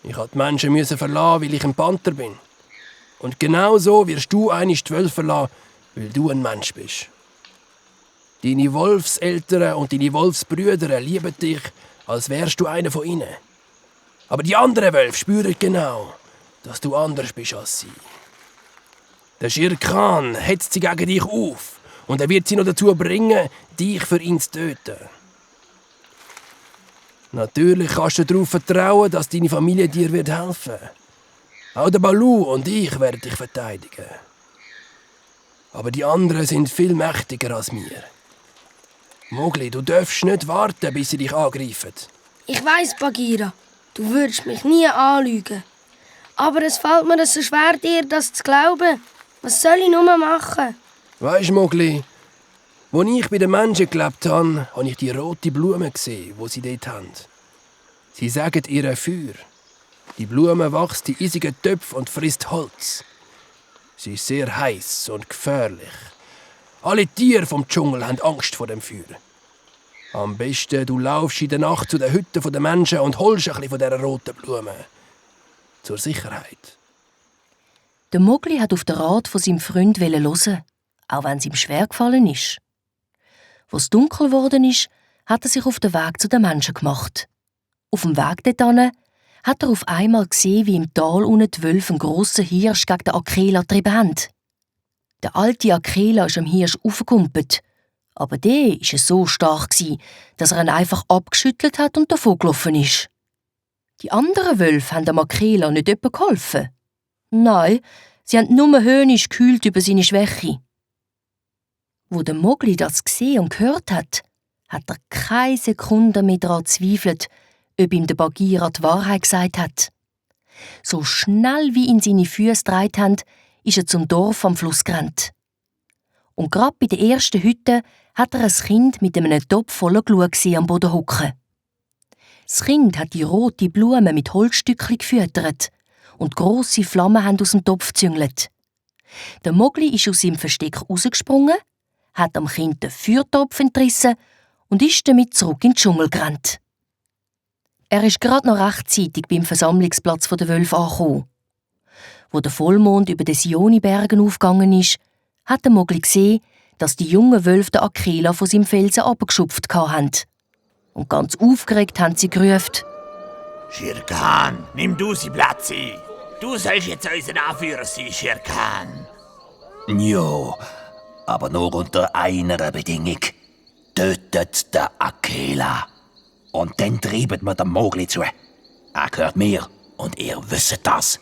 Ich musste die Menschen verlassen, weil ich ein Panther bin. Und genau so wirst du einst die Wölfe verlassen, weil du ein Mensch bist. Deine Wolfseltern und deine Wolfsbrüder lieben dich, als wärst du einer von ihnen. Aber die anderen Wölfe spüren genau, dass du anders bist als sie. Der Shere Khan hetzt sie gegen dich auf und er wird sie noch dazu bringen, dich für ihn zu töten. Natürlich kannst du darauf vertrauen, dass deine Familie dir helfen wird. Auch der Balu und ich werden dich verteidigen. Aber die anderen sind viel mächtiger als wir. Mowgli, du darfst nicht warten, bis sie dich angreifen. Ich weiss, Bagheera, du würdest mich nie anlügen. Aber es fällt mir so schwer, dir das zu glauben. Was soll ich nur machen? Weisst, Mowgli, als ich bei den Menschen gelebt habe, habe ich die rote Blume gesehen, die sie dort haben. Sie sagen ihr Feuer. Die Blume wächst in eisigen Töpfen und frisst Holz. Sie ist sehr heiß und gefährlich. Alle Tiere vom Dschungel haben Angst vor dem Feuer. Am besten, du laufst in der Nacht zu den Hütten der Menschen und holst ein bisschen von dieser roten Blume. Zur Sicherheit. Der Mowgli hat auf den Rat von seinem Freund hören, auch wenn es ihm schwer gefallen ist. Als es dunkel geworden ist, hat er sich auf den Weg zu den Menschen gemacht. Auf dem Weg dorthin hat er auf einmal gesehen, wie im Tal unten die Wölfe einen grossen Hirsch gegen den Akela getrieben haben. Der alte Akela ist am Hirsch aufgekumpelt, aber der war so stark, dass er ihn einfach abgeschüttelt hat und davongelaufen ist. Die anderen Wölfe haben dem Akela nicht etwa geholfen. Nein, sie haben nur höhnisch gekühlt über seine Schwäche. Wo der Mowgli das gesehen und gehört hat er keine Sekunde mehr daran gezweifelt, ob ihm der Bagheera die Wahrheit gesagt hat. So schnell wie ihn seine Füße gedreht haben, ist er zum Dorf am Fluss gerannt. Und gerade bei der ersten Hütte hat er ein Kind mit einem Topf voller Glut am Boden hocken. Das Kind hat die rote Blume mit Holzstückchen gefüttert und grosse Flammen haben aus dem Topf gezüngelt. Der Mowgli ist aus seinem Versteck rausgesprungen, hat am Kind den Feuertopf entrissen und ist damit zurück in den Dschungel gerannt. Er ist gerade noch rechtzeitig beim Versammlungsplatz der Wölfe angekommen. Wo der Vollmond über den Sioni-Bergen aufgegangen ist, hat der Mowgli gesehen, dass die jungen Wölfe den Akela von seinem Felsen abgeschupft haben. Und ganz aufgeregt haben sie gerufen: Shere Khan, nimm du seinen Platz ein. Du sollst jetzt unser Anführer sein, Shere Khan. Ja, aber nur unter einer Bedingung. Tötet den Akela. Und dann treibt mir den Mowgli zu. Er gehört mir und ihr wisst das.